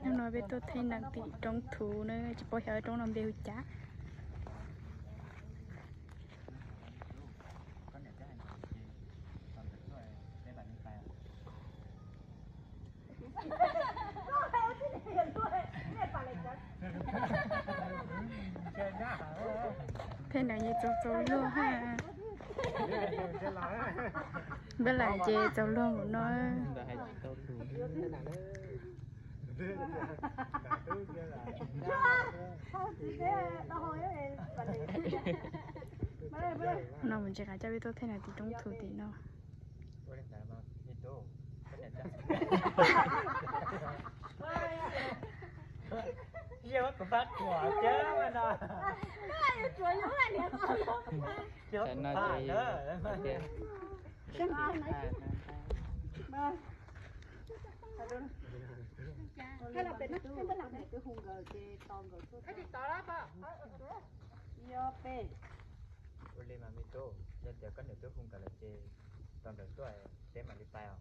Hnub no peb tuaj thej nees tim roob thuv na, tsis paub xyov roob no npe hu cas. Thej nees ces txaus txaus luag ha. Npaj lam ces txaus luag mus no. No mus ntsis qas coj peb tuaj thej nees tim roob thuv tim no. Ua li mas me tub, yog tias koj niam twb hu nkawd lawm ces tos nkawd tuaj teb mam li pais os.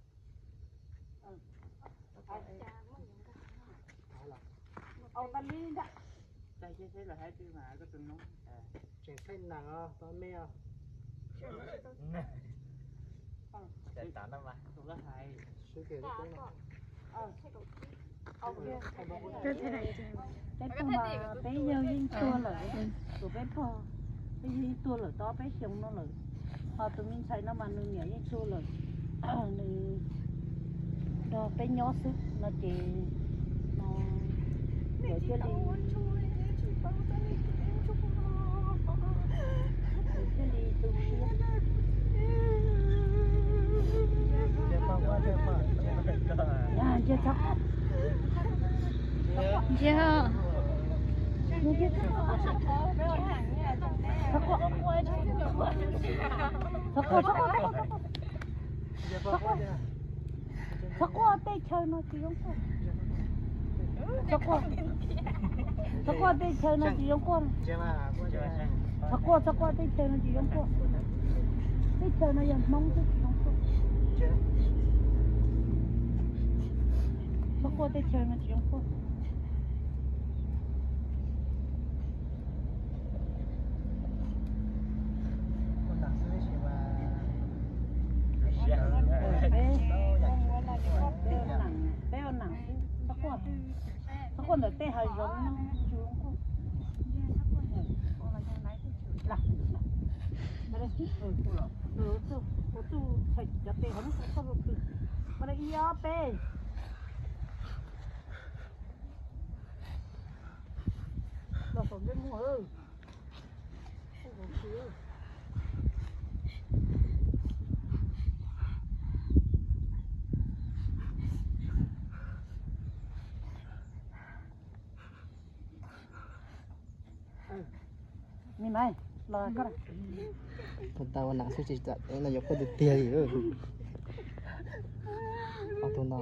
Tseem thej nees os, tau me os. Peb pog mas peb yawg yeej tuag lawm, tus peb pog, peb yawg yeej tuag lawm tau ob peb xyoos no lawm. Ho tus me ntxhais no mas nws niam yeej tuag lawm, nws nrog peb nyob xwb no ces no lawv thiaj li, lawv thiaj li tu siab. Nce txhob, nce, nce txhob, txhob quaj, txhob quaj, txhob quaj. Txhob quaj, tej chaw no tsis zoo quaj. Txhob quaj, txhob quaj, tej chaw no tsis zoo quaj. Txhob quaj, txhob quaj, tej chaw no tsis zoo quaj. Tej chaw no yog Hmoob xwb tsis zoo quaj. Txhob quaj, tej chaw no tsis zoo quaj. Peb ua nees xwb, txhob quaj, txhob quaj ntawm tej hav zoov no. Ua txuj txhais cov tes hauv lub txaj txoj hlua plhws. Ua li ib ob peb. Los saum ntsej muag. Tau ua nees xwb tsis txawm no yuav quaj tiag tiag li. Ob tug no.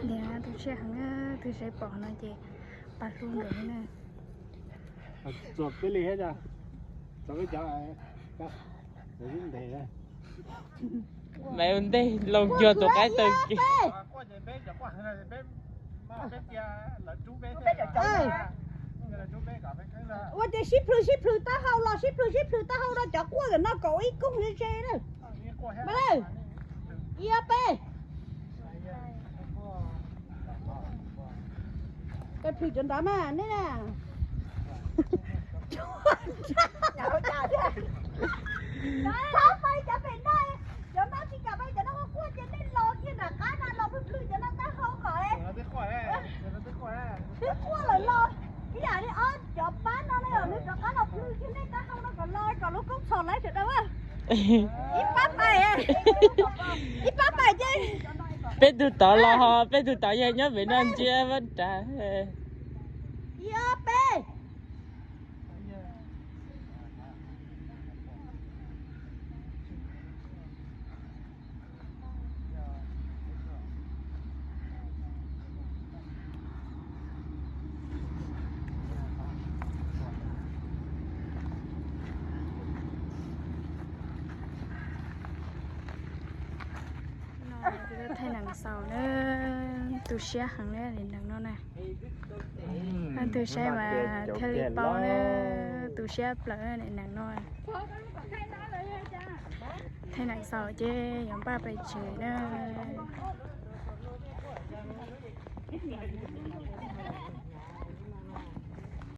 Niam tus tshiab heev, tus sawv pom no ces pab hlub nkawd na. Txuas peb li thiab, txuas peb cov, lawv nteg los cuag tus qaib taw kiag. Ua tias sib plhws sib plhws taub hau los sib plhws sib plhws taub hau rau cov quaj ntawm no kom ib koog ze ze na. Ib ob peb. Peb plhws cov nrad mas nej na. Txhob pais cov pem no, cov no tsis kam pais cov no quaj quaj ces nej los kiag nram qab no los plhws plhws cov no taub hau kom twb quaj lawm los ib yam li ob cov pab no na, nws rov qab los plhws kiag nej taub hau no kom los kom lub koob txhos laib sawv daws. Ib pab pais, ib pab pais ces peb tug tod los ho peb tug tod yog nyob pem no ntsia vaj ras. Ib ob peb. Thaij nees xaus na, tu siab heev na, nees no na. Leej twg saib mas thiaj li paub na, tu siab plaws na, nees no. Thaij nees xaus ces yuav npaj pem tsev na.